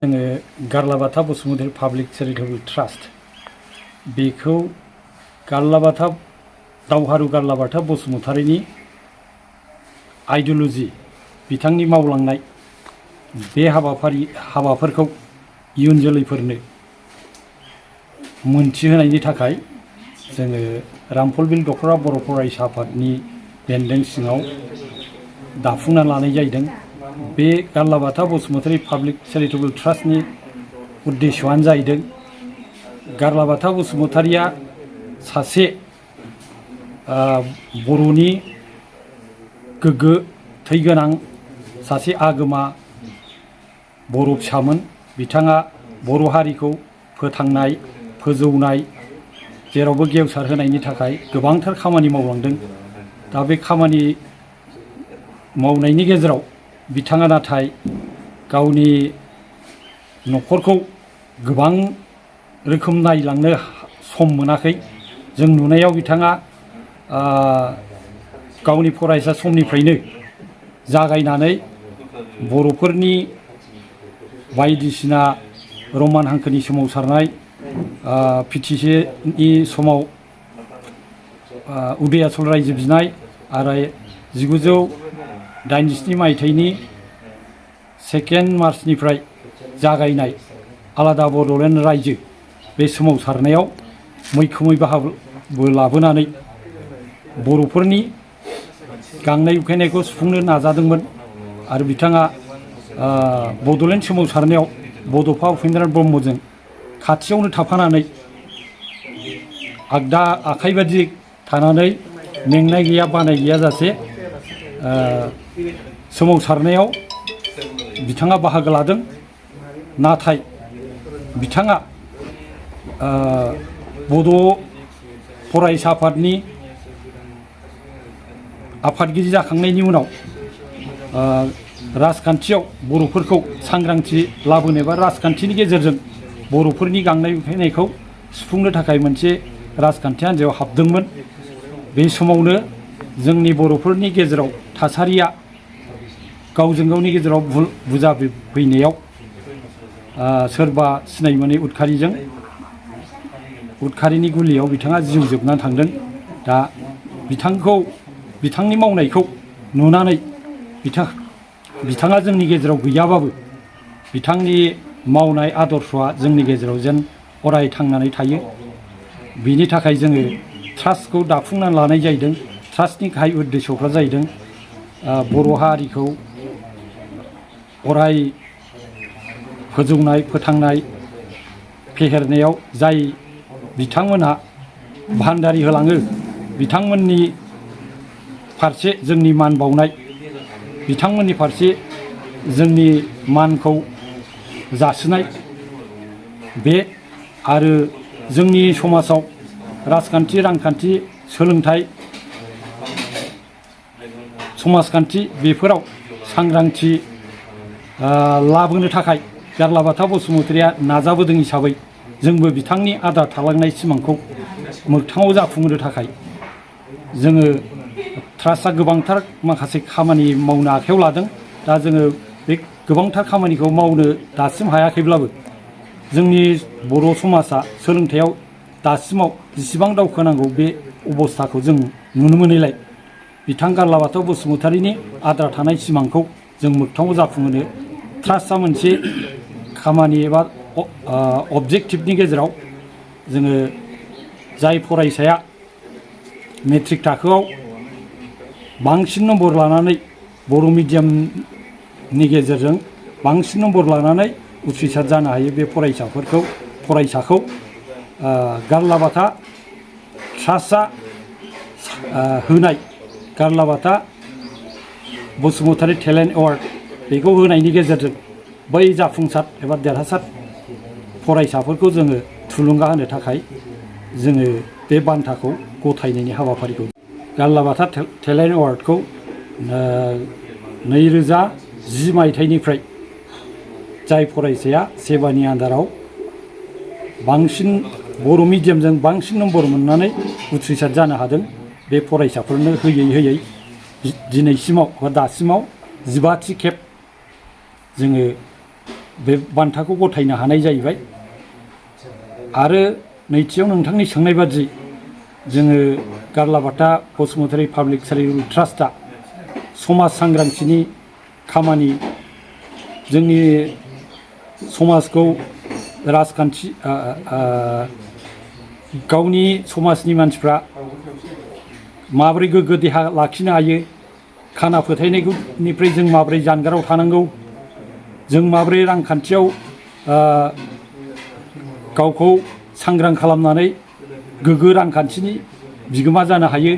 जोङो गारलाबाथा Basumatary public charitable trust बेखौ गारलाबाथा दावहारु गारलाबाथा बसुमतारीनि आइडिय'ल'जि बिथांनि मावलांनाय बे हाबाफोरखौ इयुन जोलैफोरनो मोनथिहोनायनि थाखाय जोङो रामफलबिल दख'रा बर' फरायसा आफादनि बेन्दों सिङाव दाफुंना लानाय जादों। बे गारलाबाथा बसुमतारी पाब्लिक चेरिटेबल ट्रास्टनि उद्देश्यआनो जाहैदों गारलाबाथा बसुमतारीया सासे बर'नि गोग्गो थै गोनां सासे आगोमा बर' फिसामोन। बिथाङा बर' हारिखौ फोथांनाय फोजौनाय जेरावबो गेवसार होनायनि थाखाय गोबांथार खामानि मावलांदों। दा बे खामानि मावनायनि गेजेराव बिथाङा नाथाय गावनि न'खरखौ गोबां रोखोम नायलांनो सम मोनाखै। जों नुनायाव बिथाङा गावनि फरायसा समनिफ्रायनो जागायनानै बर'फोरनि बायदिसिना रमान हांखोनि सोमावसारनाय पिटिसिनि समाव उदयाचल रायजो बिनाय आरो 1987 मायथाइनि 2 मार्चनिफ्राय जागायनाय आलादा बड'लेण्ड रायजो बे सोमावसारनायाव मैखोमै बाहागो लाबोनानै बर'फोरनि गांनाय उखैनायखौ सुफुंनो नाजादोंमोन। आरो बिथाङा बड'लेण्ड सोमावसारनायाव बड'फा उपेन्द्रनाथ ब्रह्मजों खाथियावनो थाफानानै आगदा आखाइ बायदि थानानै मेंनाय गैया बानाय गैयाजासे सोमावसारनायाव बिथाङा बाहागो लादों। नाथाय बिथाङा बड' फरायसा आफादनि आफादगिरि जाखांनायनि उनाव राजखान्थियाव बर'फोरखौ सांग्रांथि लाबोनो एबा राजखान्थिनि गेजेरजों बर'फोरनि गांनाय उखैनायखौ सुफुंनो थाखाय मोनसे राजखान्थि हान्जायाव हाबदोंमोन। बे समावनो जोंनि बर'फोरनि गेजेराव थासारिया गावजों गावनि गेजेराव बुजाफैनायाव सोरबा सिनाय मोनै उदखारिनि गुलियाव बिथाङा जिउ जोबनानै थांदों। दा बिथांनि मावनायखौ नुनानै बिथाङा जोंनि गेजेराव गैयाबाबो बिथांनि मावनाय आदर्शआ जोंनि गेजेराव जेन अराय थांनानै थायो। बिनि थाखाय जोङो ट्रास्टखौ दाफुंनानै लानाय जाहैदों। ट्रास्टनि गाहाय उद्देश्यफ्रा जाहैदों बर' हारिखौ अराय फोजौनाय फोथांनाय फेहेरनायाव जाय बिथांमोनहा भान्दारि होलाङो बिथांमोननि फारसे जोंनि मान बावनाय, बिथांमोननि फारसे जोंनि मानखौ जासिनाय बे आरो जोंनि समाजाव राजखान्थि रांखान्थि सोलोंथाइ समाजखान्थि बेफोराव सांग्रांथि लाबोनो थाखाय गारलाबाथा बसुमतारीया नाजाबोदों हिसाबै जोंबो बिथांनि आद्रा थालांनाय सिमांखौ मोगथाङाव जाफुंहोनो थाखाय जोङो ट्रास्टआ गोबांथार माखासे खामानि मावनो आखायाव लादों। दा जोङो बे गोबांथार खामानिखौ मावनो दासिम हायाखैब्लाबो जोंनि बर' समाजा सोलोंथाइयाव दासिमाव जेसेबां दावखोनांगौ बे अबस्थाखौ जों नुनो मोनैलाय बिथां गारलाबाथा बसुमतारीनि आद्रा थानाय सिमांखौ जों मोगथाङाव जाफुंहोनो ट्रास्टआ मोनसे खामानि एबा अबजेक्टिभनि गेजेराव जोङो जाय फरायसाया मेट्रिक थाखोआव बांसिन नम्बर लानानै बर' मिडियामनि गेजेरजों बांसिन नम्बर लानानै उथ्रिसार जानो हायो बे फरायसाखौ गारलाबाथा ट्रास्टआ होनाय गारलाबाथा बसुमतारी टेलेन्ट एवार्ड बेखौ होनायनि गेजेरजों बै जाफुंसार एबा देरहासार फरायसाफोरखौ जोङो थुलुंगा होनो थाखाय जोङो बे बान्थाखौ गथायनायनि हाबाफारिखौ गारलाबाथा टेलेन्ट एवार्डखौ 2010 मायथाइनिफ्राय जाय फरायसाया सेबानि आन्दाराव बांसिन बर' मिडियामजों बांसिन नम्बर मोननानै उथ्रिसार जानो हादों बे फरायसाफोरनो होयै दिनैसिमाव बा दासिमाव 15थि खेब जोङो बे बान्थाखौ गथायनो हानाय जाहैबाय। आरो नैथियाव नोंथांनि सोंनाय बादि जोङो गारलाबाथा बसुमतारी पाब्लिक चेरिटेबल ट्रास्टआ समाज सांग्रांथिनि खामानि जोंनि समाजखौ राजखान्थि गावनि समाजनि मानसिफ्रा माबोरै गोग्गो देहा लाखिनो हायो, खाना फोथायनायनिफ्राय जों माबोरै जानगाराव थानांगौ, जों माबोरै रांखान्थियाव गावखौ सांग्रां खालामनानै गोग्गो रांखान्थिनि बिगोमा जानो हायो,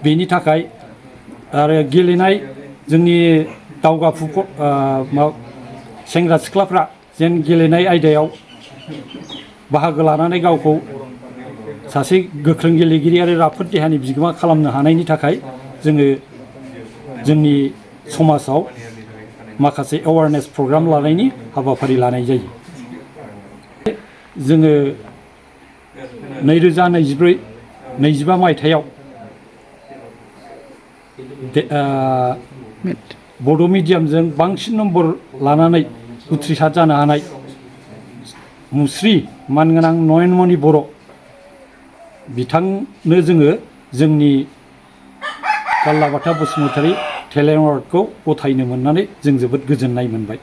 बेनि थाखाय आरो गेलेनाय जोंनि दावगाफु सेंग्रा सिख्लाफ्रा जेन गेलेनाय आयदायाव बाहागो लानानै गावखौ सासे गोख्रों गेलेगिरि आरो राफोद देहानि बिगोमा खालामनो हानायनि थाखाय जोङो जोंनि समाजाव माखासे एवारनेस प्रग्राम लानायनि हाबाफारि लानाय जायो। जोङो 2024-25 मायथाइयाव बड' मिडियामजों बांसिन नम्बर लानानै उथ्रिसार जानो हानाय मुस्रि मानगोनां नयनमणि बर' बिथांनो जोङो जोंनि गारलाबाथा बसुमतारी टेलेन्ट अवार्डखौ गथायनो मोननानै जों जोबोद गोजोननाय मोनबाय।